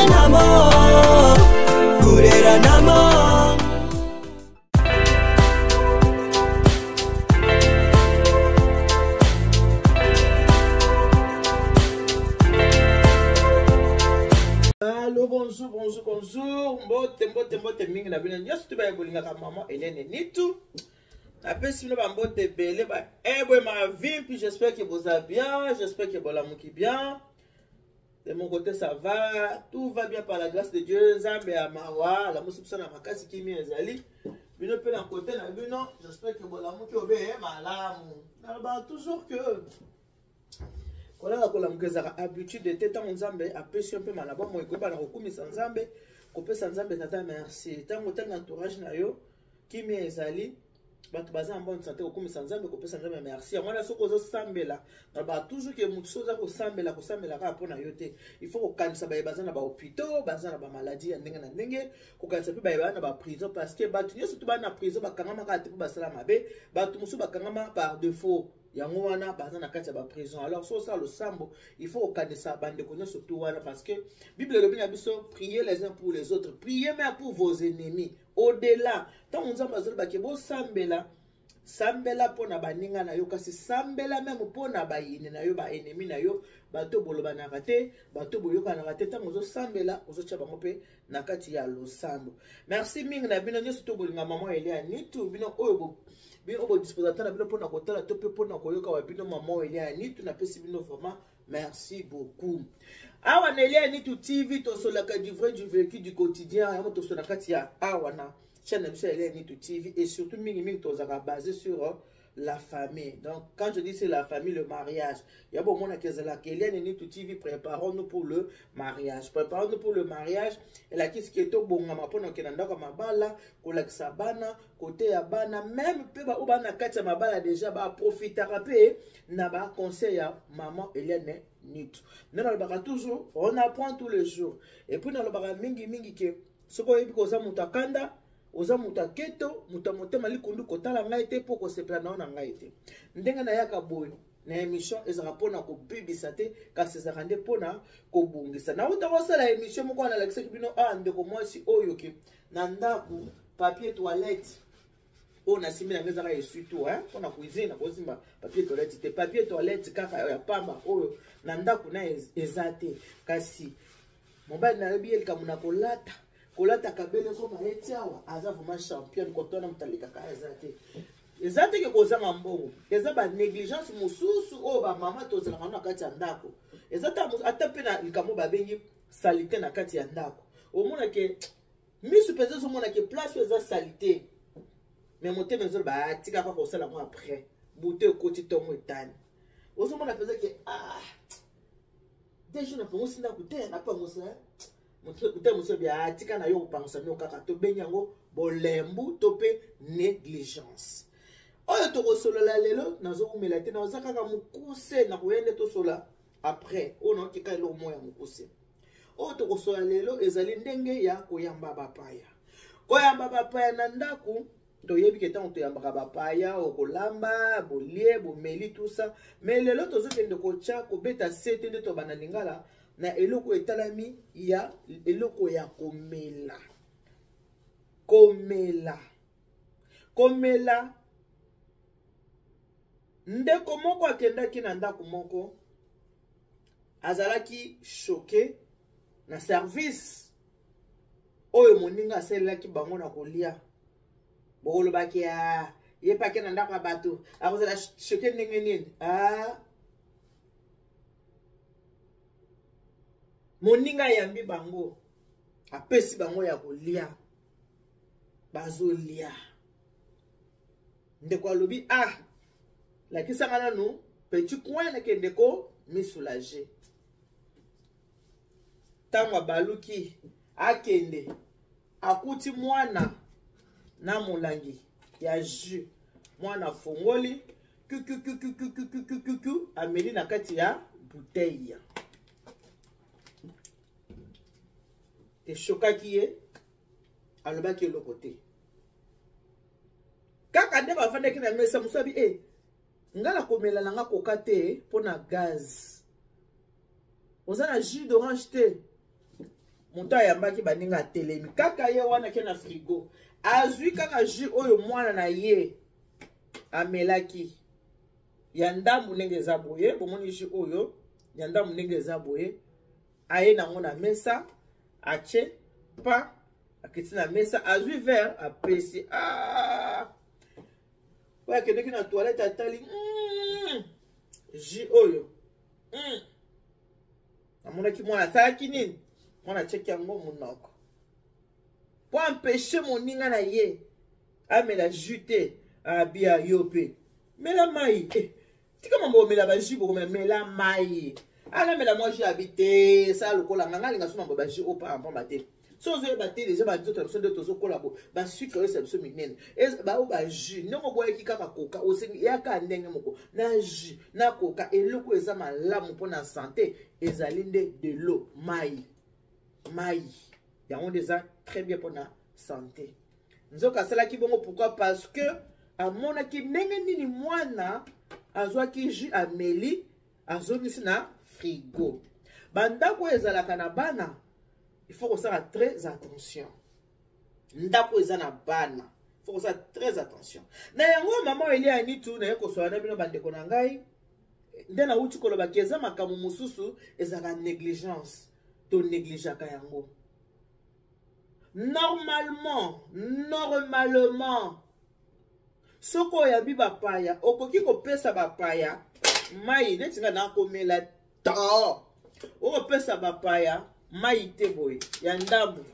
Kureranamo, kureranamo. Allô, bonjour, bonjour, bonjour. Mbote, mbote, mbote mingi na bino nyonso to baye bolingaka maman Helène Nitu. Napesi bino ba mbote ebele ba ebwe ma vimpi, j'espère que boza bien, j'espère que bolamuki bien. De mon côté ça va, tout va bien par la grâce de Dieu. Nzambe ya mawa, lamusi biso na makasi kimia ezali. Bino pe na côté na bino, j'espère que bolamuki obe malamu. Nalobaka toujours que kolala kolamuka ezalaka habitude te ntango nzambe apesi yo mpe na bomoi koyeba na kokumisa nzambe kopesa nzambe tata merci ntango otali na entourage na yo kimia ezali bato baza na bonne santé kokumisa nzambe kopesa nzambe merci yango wana soki ozosambela nalobaka toujours ke motu soki oza kosambela kosambela kaka mpo na yo te il faut kokanisa baye baza na bahôpitaux baza na bamaladi ya ndenge na ndenge kokanisa mpe baye baza na baprison parce que bato nyonso to baa na prison bakangama kaka te mpo basala mabe bato mosusu bakangama par défaut yango wana baza na kati ya baprison alors soki osala losambo il faut kokanisa bandeko nyonso tu wana parce que bible elobi na biso priez les uns pour les autres priez même pour vos ennemis au-delà ntango nzambe azoloba ke bosambela sambela mpo na baninga na yo kasi sambela meme mpo na bayini na yo baennemi na yo bato bolobanaka te bato boyokanaka te ntango ozosambela ozotya bango mpe na kati ya losambo merci mingi na bino nyonso to bolinga mama elia nitu bino oyo bino oyo bodisposa ta na bino mpona kotala to mpe mpona koyoka wa bino mama elia nitu napesi bino vraiment merci beaucoup awa na elia nitu tv tosolaka du vrai du vécu du quotidien yango tosola kati ya awa na chaîne na biso ya elia nitu tv et surtout mingimingi tozalaka basé sur la famille. Donc, quand je dis c'est la famille, le mariage. Il y a beaucoup de monde qui Eliane TV, préparons-nous pour le mariage. Préparons-nous pour le mariage. Et la qu'est-ce qui est au bon, ma pona qui n'a pas mabala, kolakisa bana, côté ya bana, même pe ba bana kati mabala déjà ba profiter pe na ba conseil ya maman Eliane Nitu. Nous nalobaka toujours, on apprend tous les jours. Et puis nalobaka mingi mingi que soki oyebi koza moto akanda oza moto ya keto moto ya motema likundu kotala ngai te mpo kosepela na yo na ngai te ndenge nayaka boye na émission ezalaka mpona kobebisa te kasi ezalaka nde mpona kobongisa nauta kosala émission moko wana nalakisaki bino a ah, ndeko mwasi oyo ke na ndako papier toilette oyo nasimbi yango ezaka esui to mpona cuisine nakosimba papier toilette te papier toilette kaka ya pamba oyo na ndako na eza te kasi mobali nayebi ye likambo na kolata kolata kabele koma ye ti awa aza vraiment championne koto wana moto alekaka eza te eza te ke kozanga mbongo eza banégligence mosusu oyo bamama tozalaka na kati ya ndako eza ata mpe na likambo babengi salite na kati ya ndako omona ke misu mpenza ezomona ke place oyo eza salite me motema ezoloba ah, tika kaka kosala yango après butu ekoti ntongo etani ozomona mpenza ke ah deja napangusi ndako te napangusa te mosusu bia ah, tika na yo kopangusa mio kaka tobengi yango bolembu to mpe négligence oyo tokosolola lelo nazowumela te naza kaka mokuse nakoya nde tosola après oyo naokeka eloko moko ya mokuse oyo tokosola lelo ezali ndenge ya koyamba bapaya koyamba bapaya na ndako toyebi ke ntango toyambaka bapaya okolamba bolie bomeli tout ça mais lelo tozokende kotya kobeta sete nde tobanda lingala na eloko etalami ya eloko ya komela komela komela ndeko moko akendaki na ndako moko azalaki choke na service oyo moninga asalelaki bango na kolia bokolobaki ya ye pake na ndako ya bato akozala choke ndenge nini ah. moninga ayambi bango apesi bango ya kolia bazolia ndeko alobi ah lakisanga nanu petit coin nakende ko misoulage ntango abaluki akende akuti mwana na molangi ya jus mwana afongoli kukukukukukukukuku ameli na kati ya bouteille eshokaki ye alobaki eloko te kaka nde bafandaki na mesa mosu abi e nga nakomela na nga koka te mpo na gaz oza na jus d'orange te. Moto ayambaki baninga atelemi kaka ye wana ke na frigo azwi kaka jus oyo mwana na ye amelaki ya ndambu ndenge eza boye. Bomoni jus oyo ya ndambu ndenge eza boye, aye nango na mesa, atie pa, akiti na mesa, azwi verre, apesi. Ah! Oyo akendeki na toilette, atali jus oyo Amonaki mwana asalaki nini? Mwana atiaki yango monoko po empêche moninga na ye amela jus te. Abia yo mpe mela mai eh, tika mambo omela bajus, bokomela, mela mai. Alamela mwa jus, abi te, sala lokola nga, nga alinga so mambo bajus oyo pamba te. So ozoyeba te, deja banzoto na biso nde tozokola bo basucre oyo esa biso minene, baoyo bajus ndenge oboyaki kaka koka, osengi yaka ndenge moko na jus na koka. Eloko eza malamu mpo na sante ezali nde de l'eau, mai. Mai yango nde eza très bien mpo na sante. Nzoka asalaki bongo pourquoi? Parce que amonaki ndenge nini mwana azwaki jus, ameli, azongisi na frigo. Bandako oyo ezalaka na bana, il faut kosala très attention. Ndako eza na bana, il faut kosala très attention na yango. Mama Elia Nitu naye koswala na bino, bandeko na ngai, nde nauti kolobaki eza makambo mosusu ezalaka négligence, tonégligeaka yango. Normalement soki oyambi bapaya, okoki kopesa bapaya mai neti nga nakomela to. Okopesa bapaya mai te boye ya ndambu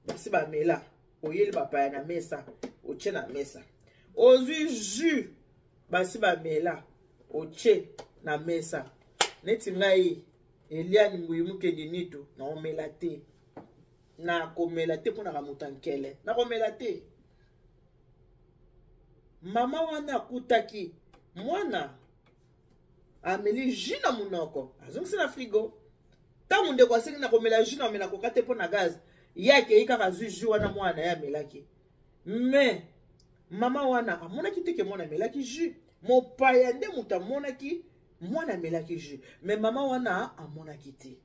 basi bamela. Oyeli bapaya na mesa, otie na mesa. Ozwi jus, basi bamela, otie na mesa. Neti ngai Eliane Nguyi Mukendi Nitu, naomela te, nakomela te mpo naka moto ankele, nakomela te. Mama wana akutaki mwana ameli jus na monoko, azongisi na frigo. Ntango ndeko asengi na komela jus, na omela koka te mpo na gaz, ye akei kaka azwi jus wana mwana ye amelaki. Mais mama wana amonaki te ke mwana amelaki jus. Mopaya nde moto amonaki mwana amelaki jus, mais mama wana amonaki te.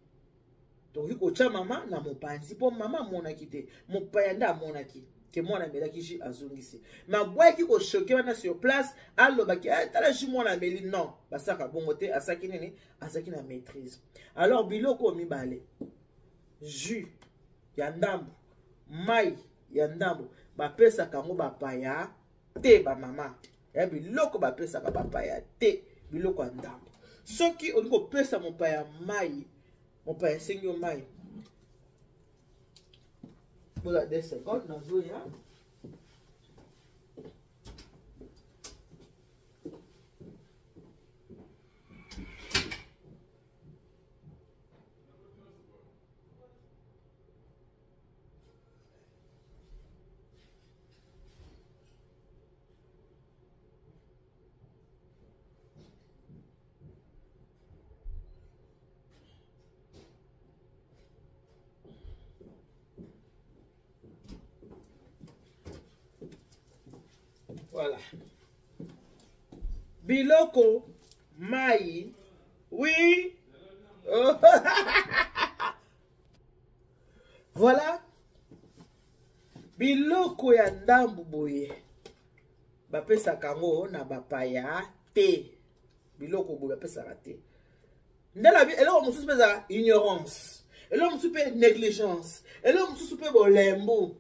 Tokoki kotya mama na mopanzi mpo mama amonaki te, mopaya nde amonaki ke mwana amelaki jus, azongisi. Ma abwaki kochoquer wana sur place, alobaki eh, tala jus mwana ameli. Non, basaka bongo te. Asaki nini? Azalaki na maîtrise. Alors biloko oyo mibale, jus ya ndambu, mai ya ndambu, bapesaka yango bapaya te. Bamama ya biloko bapesaka bapaya te, biloko ya ndambo. Soki olingi kopesa mopaya mai, mopaya esengi yo mai, bola 2 secondes, nazoya. Voilà. Biloko mai, oui. Voilà. Biloko ya ndambu boye bapesaka yango na bapaya te. Biloko boye bapesaka te. Nde na eloko mosusu mpe ezala ignorance, eloko mosusu mpe négligence, eloko mosusu mpe bolembu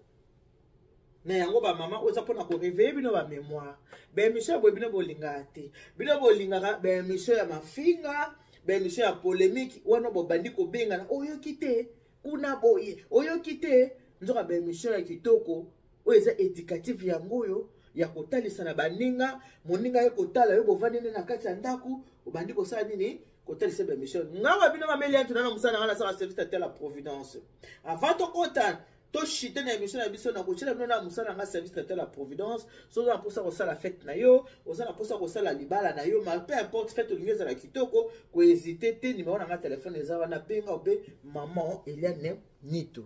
na yango. Bamama oyo eza mpona koréveiller bino bamémoire. Baémission ya boye bino bolingaka te. Bino bolingaka baémission ya mafinga, baémission ya polémique wana bobandi kobengana, oyoki te kuna boye, oyoki te. Nzoka baémission ya kitoko oyo eza éducative, yango oyo ya kotalisa na baninga. Moninga ye kotala yo, bovandi nde na kati ya ndako, obandi kosala nini? Kotalisa baémission. Ngawa bino mameli yantu nana mosala na nga, nasala service na la Providence. Avant tokota toshite na émission na biso, na kotiela bino na mosala na nga, service traiteur la Providence. So oza na mposa kosala fête na yo, oza na mposa kosala libala na yo, ma peu importe fête olingi ezala kitoko, kohésite te. Numéro na nga telefone eza wana, benga obe maman Eliane Nito.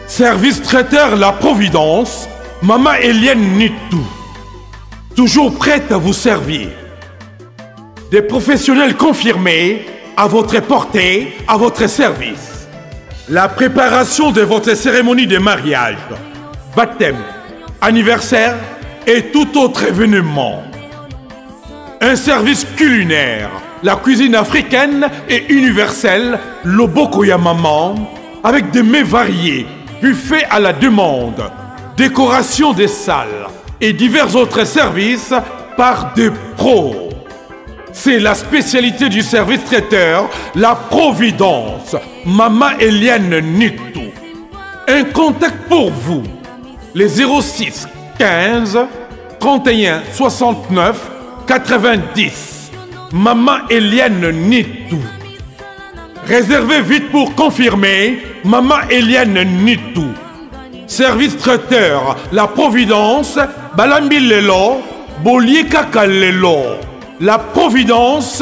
Service traiteur La Providence, Mama Eliane Nitou. Toujours prête à vous servir. Des professionnels confirmés à votre portée, à votre service. La préparation de votre cérémonie de mariage, baptême, anniversaire et tout autre événement. Un service culinaire, la cuisine africaine et universelle, Loboko ya Maman, avec des mets variés, buffet à la demande, décoration des salles et divers autres services par des pros. C'est la spécialité du service traiteur, la Providence, Mama Eliane Nitou. Un contact pour vous, les 06 15 31 69 90. Maman Eliane Nitou. Réservez vite pour confirmer, Maman Eliane Nitou. Service traiteur, la Providence, Balambi Lelo, Bolie Kaka Lelo. La Providence,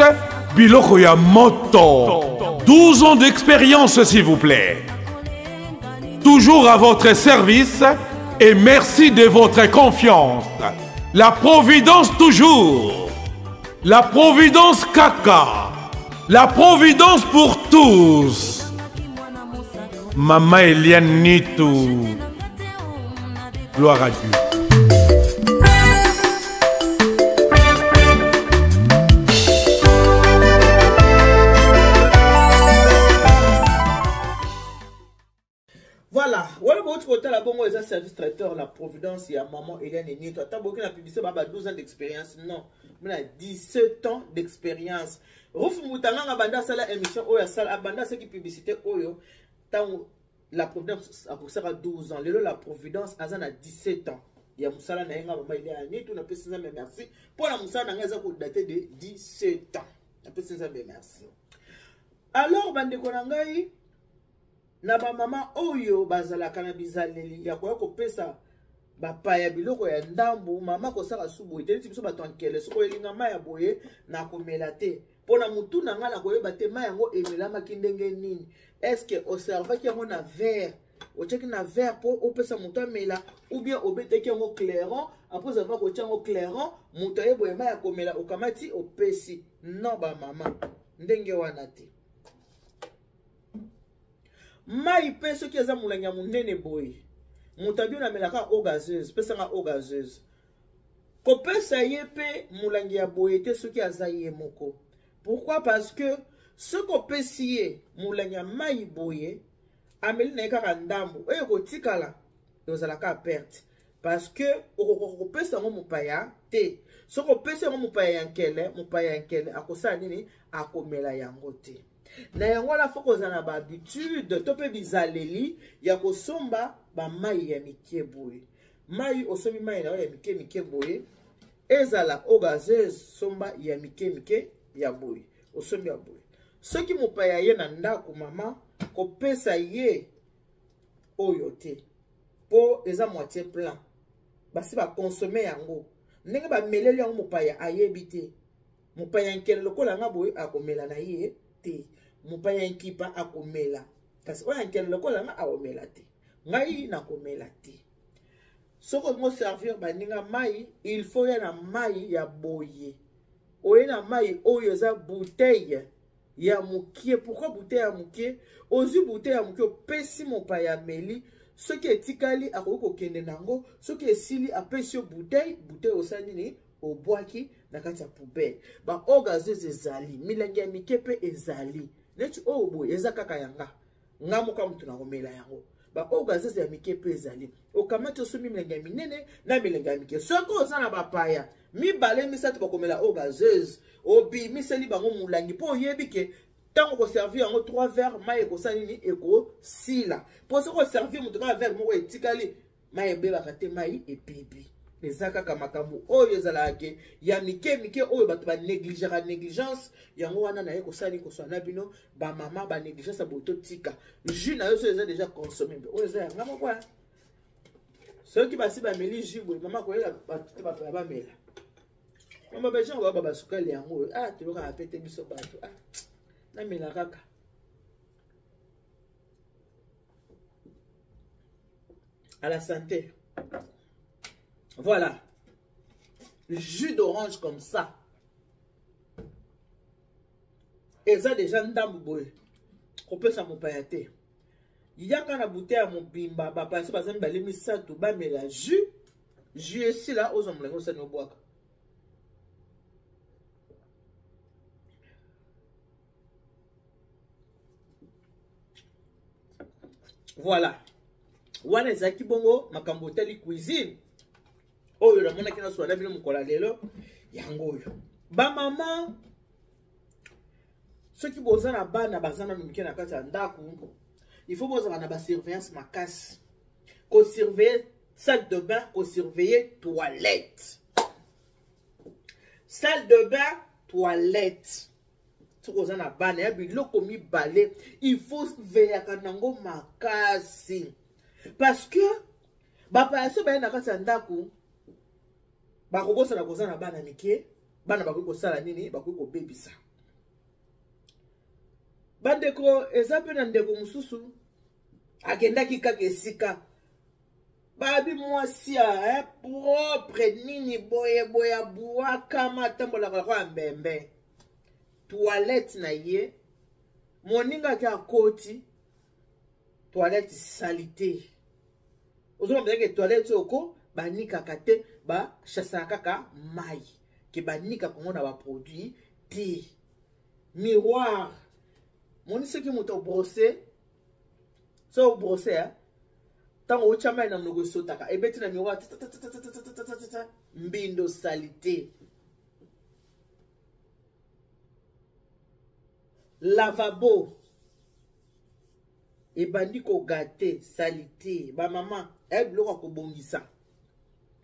Biloko ya Moto. 12 ans d'expérience, s'il vous plaît. Toujours à votre service et merci de votre confiance. La Providence toujours. La Providence Kaka. La Providence pour tous. Maman Eliane Nitou. Gloire à Dieu. Voilà, wana bouti kotala bongo eza service traiteur la providence ya maman Eliane Nito. Ata boki na publicité ba 12 ans d'expérience non, mais na 17 ans d'expérience. Ruf Mutanganga banda sala émission oyo asala banda saki publicité oyo tango la providence akosaka 12 ans. Lelo la providence aza na 17 ans. Ya musala na yenga maman Eliane Nito na pesi Nzambe merci. Pour la musala na nga eza ko dater de 17 ans. Na pesi Nzambe merci. Alors bandeko na ngai na bamama oyo bazalaka na bizaleli ya koya kopesa bapaya biloko ya ndambu, mama kosala su boye te neti biso bato ya nkele, soki oyelinga mai ya boye nakomela te mpo na motu na ngai nakoyeba te mai yango emelamaki ndenge nini. Eske oservaki yango na verre, otiaki na verre mpo opesa moto amela, ou bien obetaki yango clairon, après avoir kotia yango clairon moto aye boye mai ya komela okamati opesi. Non bamama, ndenge wana te. Mai mpe soki eza molangi ya monene boye, moto abio namelaka eau gazeuse, pesanga eau gazeuse, kopesa ye mpe molangi ya boye te soki aza ye moko. Pourquoi? Parce que soki opesi ye molangi ya mai boye, ameli na ye kaka ndambo, oyo ekotikala ezalaka perte, parce que okokoka kopesa yango mopaya te. Soki opesi yango mopaya ya nkele, mopaya ya nkele akosala nini? Akomela yango te. Na yango wana fo kozala na bahabitude to mpe bizaleli ya kosomba bamai ya mike boye. Mai osombi mai na yo ya mike mike boye, ezala eau gazeuse, somba ya mike mike ya boye, osombi ya boye. Soki mopaya ye na ndako, mama kopesa ye oyo te, po eza moitié plein, basi bakonsome yango ndenge bameleli yango, mopaya ayebi te. Mopaya nkele lokola nga boye akomela na ye te, mopaya nkipa akomela, kasi oyo nkele lokola nga akomela te, ngai nakomela te. Soki olingi servir baninga mai, il faut ya na mai ya boye, oye na mai oyo eza bouteille ya mokie. Pourquoi bouteille ya mokie? Ozwi bouteille ya mokie, opesi mopaya ameli, soki etikali akoki kokende nango, soki esili apesi yo bouteille, bouteille osali nini? Obwaki na kati ya poubelle. Ba eau gazeuse ezali, milangi ya mike mpe ezali neti oyo boye, eza kaka ya nga, nga moko moto nakomela yango. Ba eau gazeuse ya mike mpe ezali, okamati osombi milangi ya minene na milangi ya mike. Soki oza na bapaya mibale misato bakomela eau gazeuse, obimiseli bango molangi mpo oyebi ke ntango koservir yango 3 verre mai ekosala nini? Ekosila. Mpo soki oservir moto kaka verre moko etikali, mai ebebaka te, mai ebibi. Eza kaka makambo oyo ezalaka ke ya mike mike oyo bato banegligeaka, négligence yango wana naye kosala nini? Kosala na bino bamama, banégligence ya boye totika. Jus na yo so eza déjà consommé, mpe oyo eza yanga moko. Soki basi bameli jus boye, mama koyela bato te, bato ya bamela mama bagenre baba basukali yango oyo, ah, toyokaka pe te biso bato, ah, namela kaka. À la santé. Voilà. Jus d'orange comme ça. Eza déjà ndambu boye. Kopesa mopaya te. Yaka na bouteille ya mobimba, bapaya so baza mibale misato bamela jus. Jus esila ozwa molangi osali obwaka. Voilà. Wana ezalaki bongo makambo otali cuisine oyo namonaki na swana bino mokolo ya lelo yango oyo. Bamama, soki boza na bana baza nanu mike na kati ya ndako, il faut bozala na basurveillance makasi, kosurveiller salle de bain, kosurveiller toilette. Salle de bain, toilette. Soki oza na bana ya biloko mibale, il faut veyaka nango makasi, parce que bapaya so baye na kati ya ndako bakobosana koza na bana mike. Bana bakoki kosala nini? Bakoki kobebisa. Bandeko, eza mpe na ndeko mosusu akendaki kaka esika babi mwasi ya propre nini boye boye, abuakama, atambolaka lokola mbembe. Toilette na ye, moninga ake akoti toilette salite. Ozomona mpenza ke toilette oyo ko banikaka te, bachasaka kaka mai, ke banikaka yango na baproduit te. Miroir, moni soki moto obrosse, so obrosse ntango otya mai na monoko esotaka, ebeti na miroir, mbindo, salite. Lavabo ebandi kogate, salite. Bamama, eya biloko ya kobongisa,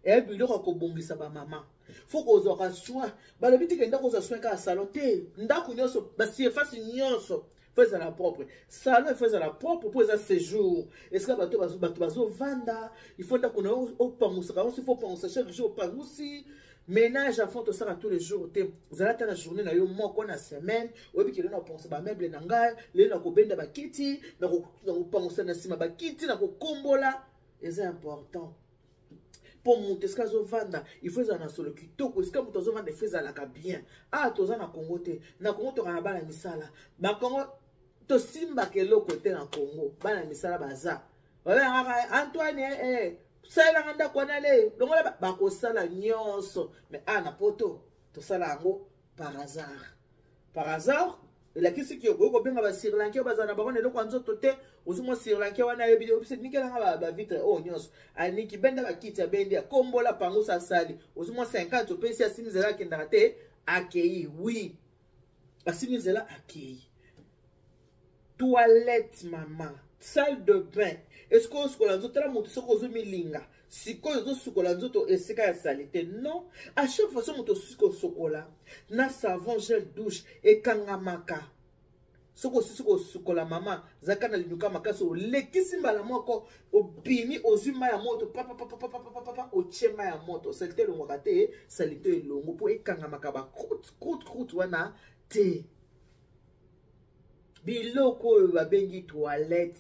eya biloko ya kobongisa. Bamama, fo kozwaka soin. Balobi teke ndako ozwa soin kaka salon te, ndako nyonso, basurface nyonso fo ezala propre. Salon fo ezala propre mpo eza séjour, esika bato bazovanda. Il faut ndako na yo opangusaka yango, fo opangusa chaque jour, opangusi. Ménage à fond tosala tous les jours te. Ozala ata na journée na yo moko na semaine, oyebi ke lelo nakopangusa bameuble na ngai, lelo nakobenda bakiti, nakopangusa na nsima bakiti, nakokombola. Eza important mpo moto esika azovanda, il faut ezala na solo kitoko. Esika moto azovanda, il faut ezalaka bien. Ah, toza na Congo te. Na Congo toka na bana misala. Bakongo tosimbaka eloko te. Na Congo bana misala baza, babengaka Antoine, eh, salelanga ndako wana, le longola, bakosala nyonso. Mais a na poto tosala yango par hasard. Par hasard elakisi ki okoki kobenga basirlanke oyo bazala na bango na eloko ya nzoto te. Ozwi mwa sirlanke wana, ayebi obisa nikelanga bavitre oyo nyonso, aniki, benda bakiti, abendi, akombola, pangusa, asali. Ozwi mwa 50, opesi, asimi nzela, akendaka te, akei. Oui, asimi nzela, akei. Toilette, mama, salle de bain, esika osukola nzoto. Tala moto, soki ozomilinga sikoyo, ozosukola nzoto esika ya salite, non. À chaque fois so moto osisi kosokola na savon, gel douche ekangamaka. Soki osisi kosukola, mama, zalaka na linuka makasi, olekisi mbala moko, obimi, ozwi mai ya moto, papapapapapapa, otie mai ya moto, salite elongwaka te. Salite elongo mpo ekangamaka bacroute croute croute wana te. Biloko oyo babengi toilette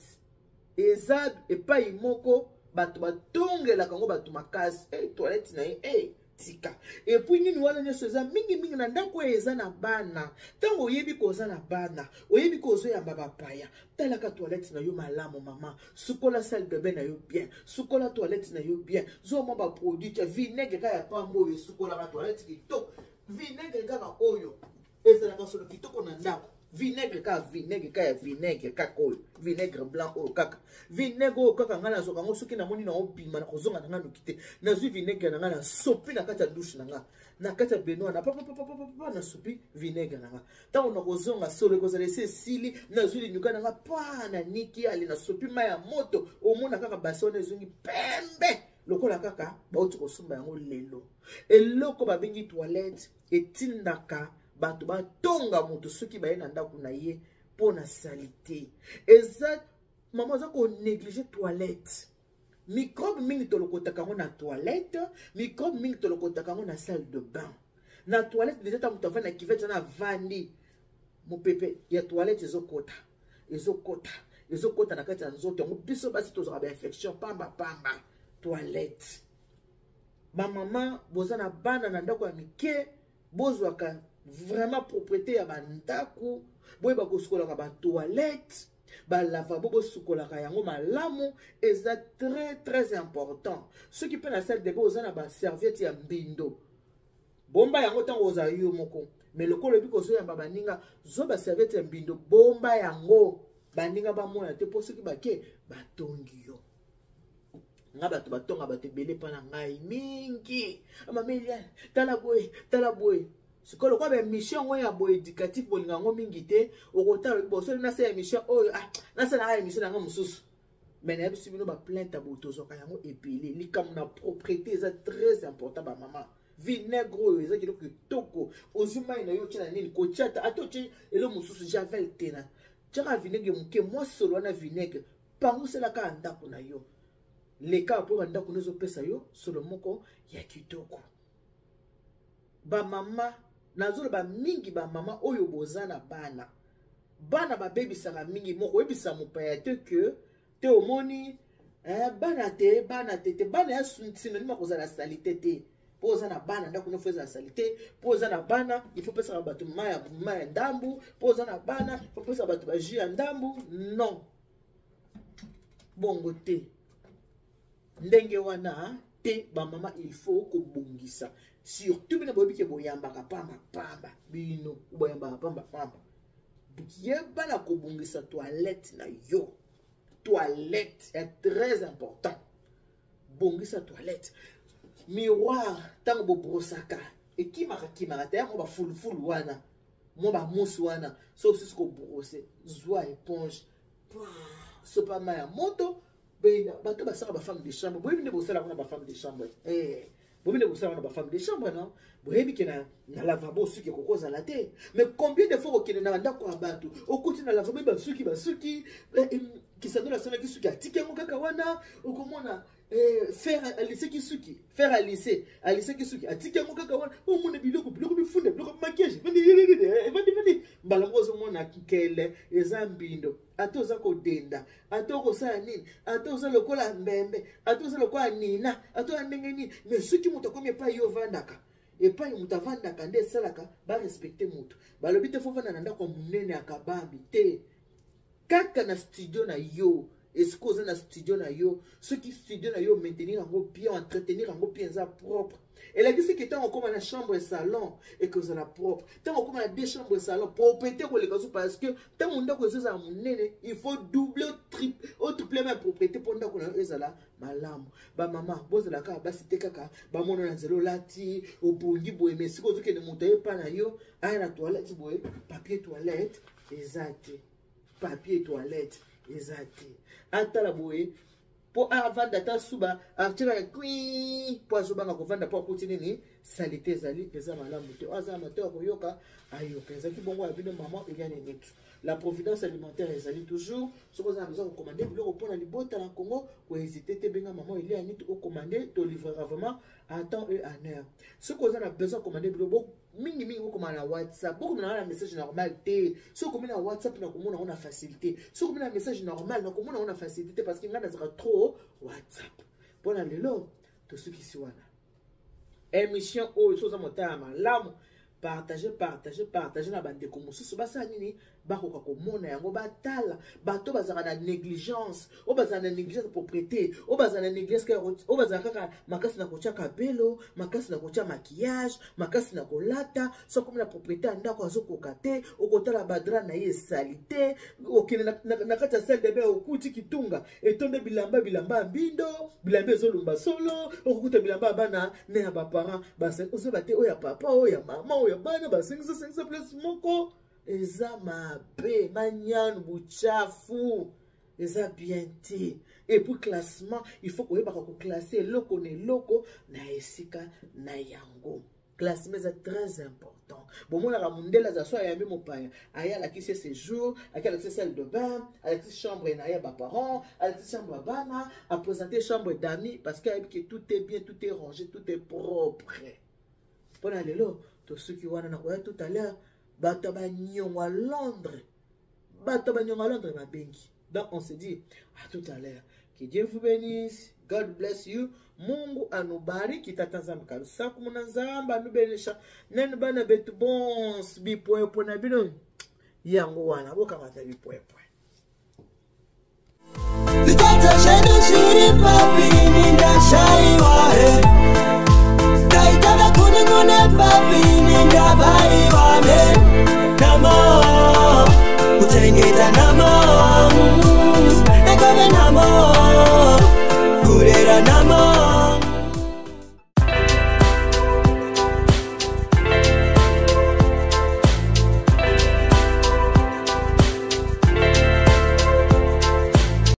eza epai moko bato batongelaka yango bato makasi. Hey, toilette na ye, hey, tika. Et puis nini wana nyonso eza mingimingi na ndako oyo eza na bana. Ntango oyebi koza na bana, oyebi kozoyamba bapaya, talaka toilette na yo malamu. Mama, sukola salle de bain na yo bien, sukola toilette na yo bien, zwa mwa baproduit ya vinaigre kaka ya pamba oyo esukolaka toilette kitoko. Vinaigre kaka oyo ezalaka solo kitoko na ndako. Vinaigre kaka, vinaigre kaka ya vinaigre kaka oyo, vinaigre blanc oyo kaka, vinaigre oyo kaka. Ngai nazwaka yango soki namoni na obima na kozonga na ngai noki te, nazwi vinaigre na ngai, nasopi na kati ya douche na ngai, na kati ya baignoire na papapapapapa, nasopi vinaigre na ngai. Ntango nakozonga, solo ekozala esi esili. Nazwi linuka na ngai pa, naniki, ale, nasopi mai ya moto. Omona kaka basi wana ezongi pembe lokola kaka bauti kosomba yango lelo. Eloko babengi toilette etindaka bato batonga moto soki baye na ndako na ye mpo na salite. Eza mama oza konéglige toilette. Microbe mingi tolokotaka yango na toilette, microbe mingi tolokotaka yango na salle de bain, na toilette. Deja ntango moto avandi na cuvette wana, avandi, mopepe ya toilette ezokota, ezokota, ezokota na kati ya nzoto yango. Biso basi tozwaka bainfection pamba pamba. Toilette. Bamama boza na bana na ndako ya mike, bozwaka vraiment propriété ya bandako, boyeba kosukolaka batoilette, balavabo bosukolaka yango malamu, eza très très important. Soki mpe na salle de bain oza na baserviette ya mbindo, bomba yango ntango ozala yo moko. Mais lokola oyebi kozoyamba baninga, zwa baserviette ya mbindo, bomba yango, baninga bamona te, mpo soki bake batongi yo. Nga bato batonga bato ebele mpa na ngai mingi, mama Eliane, tala boye, tala boye. Sikoyo lokola baémission yango ya boye éducatif, bolinga yango mingi te. Okotala bosoli nasala émission oyo, ah, nasalaka émission na yango mosusu. Mais nayebisi bino, baplainte ya boye tozwaka yango ebele. Likambo na propriété eza très important. Bamama, vinaigre oyo eza kiloko kitoko. Ozwi mai na yo, otie na nini, kotia ata otie eloko mosusu, javel te, na tiaka vinaigre moke, mwa solo wana vinaigre, panguselaka ya ndako na yo, leka mpo ya ndako ezopesa yo solo moko ya kitoko. Bamama, nazoloba mingi, bamama oyo boza na bana, bana babebisaka mingi. Moko oyebisa mopaya te ke te omoni eh, bana te, bana te te, bana ya synonyme kozala saleté te. Mpo oza na bana, ndako no fo ezala saleté? Mpo oza na bana, il faut pesaka bato mai ya ndambu? Mpo oza na bana, il faut pesaka bato bajus ya ndambu? Non, bongo te, ndenge wana te. Bamama, il faut kobongisa, surtout bino boyebi ke boyambaka pamba pamba. Bino boyambaka pamba pamba, yeba na kobongisa toilette na yo. Toilette est très important. Bongisa toilette, miroir ntango bobrosaka ekimaka kimaka te, yango bafulufulu wana, mwa bamusu wana. So osusi kobrose, zwa éponge, sopa mai ya moto. Bato basalaka bafemme de chambre, boyebi nde bosalaka na bafemme de chambre, eh. Boyebi nde bosalaka na bafemme de chambre, non? Boyebi ke na lavabo suki ekoki kozala te. Mais combien de fois kokende na bandako ya bato, okuti na lavabo basuki basuki, kisandolo asalaki suki, atiki yango kaka wana. Okomona fer aliseki suki, fer alise aliseki suki, atiki yango kaka wana. Omona biloko biloko bifunda, biloko maquillage evandi vandi. Mbala moko ozomona nkele eza mbindo. Ata oza kodenda, ata okosala nini, ata oza lokola mbembe, ata oza lokola nina, ata oza ndenge nini, mais soki moto akomi epai yo ovandaka, epai moto avandaka nde esalaka barespecte moto. Balobi te fo vanda na ndako ya monene ya kabambi te, kaka na studio na yo. Esika oza na studio na yo, soki studio na yo maintenir yango bien, entretenir yango bien, eza propre, elakisi ke ntango okóma na chambre salon ekozala propre. Ntango okóma na deux chambre salon, propriété koleka so, parce que ntango ndako ezozala monene, il faut double o triple même propriété mpo ndako na yo ezala malamu. Bamama, bozala kaka basi te, kaka bamona na nzela olati obongi boye, mais sikoyo ozokende, moto ayepa na yo, aya na toilette boye, papier toilette eza te, papier toilette eza te. Atala boye mpo avanda, ata suba atiaka kwi, mpo azobanga kovanda mpo akuti nini, saleté ezali. Eza malamu te. Oyo aza na mato ya koyoka, ayoka. Ezalaki bongo ya bino mama Eliane Netu. La Providence Alimentaire ezali toujours. Soki oza na besoin kokomande biloko mpona libota na Congo, kohésite te, benga mama Eliane Netu, okomande, tolivrera vraiment à temps et à heure. Soki oza na besoin komande biloko, mingimingi bokoma na WhatsApp, bokomela na message normal te. Soki okomi na WhatsApp, nakomona yango na facilité. Soki okomi na message normal, nakomona yango na facilité te, parce que ngai nazalaka trop WhatsApp. Mpona lelo tosukisi wana émission oyo. Soki oza motala malamu, partage, partage, partage na bandeko mosusu basala nini, bakoka komona yango, batala. Bato bazalaka na négligence, oyo bazala na négligence ya propriété, oyo bazala na négligence, oyo bazala kaka makasi na kotia kabelo, makasi na kotia maquillage, makasi na kolata. So akomi na propriété ya ndako, azokoka te. Okotala badraps na ye esali te. Okende na kati ya salle de bain, okuti kitunga etonde bilamba, bilamba ya mbindo, bilamba ezolumba solo. Okokuta bilamba ya bana na ya baparent, ozoba te oyo ya papa, oyo ya mama, oyo ya bana, basengisa sengisa place moko. Eza mabe, manyanu, buchafu eza bien te. Et puis classement, il faut koyebaka koclasse eloko na eloko na esika na yango. Classement eza très important. Bomonaka mondele aza so ayambi mopaya, aye, alakisi séjour, ake, alakisi salle de bain, alakisi chambre na ye ya baparent, alakisi chambre ya bana, aprésente chambre d'amis, parce que ayebi ke tout est bien, tout est rangé, tout est propre. Mpona lelo tosuki wana. Nakoya tout à l'heure. Bato ya baniongo ya Londres, bato ya baniongo ya Londres babengi. Donc on se dit à tout à l'heure. Que Dieu vous bénisse. God bless you. Mungu anubariki tata Nzambe kabisa kumuna Nzambe anubenesha nenu bana betu bons bipwepwe na bino yango wana bokamata bipwepwe.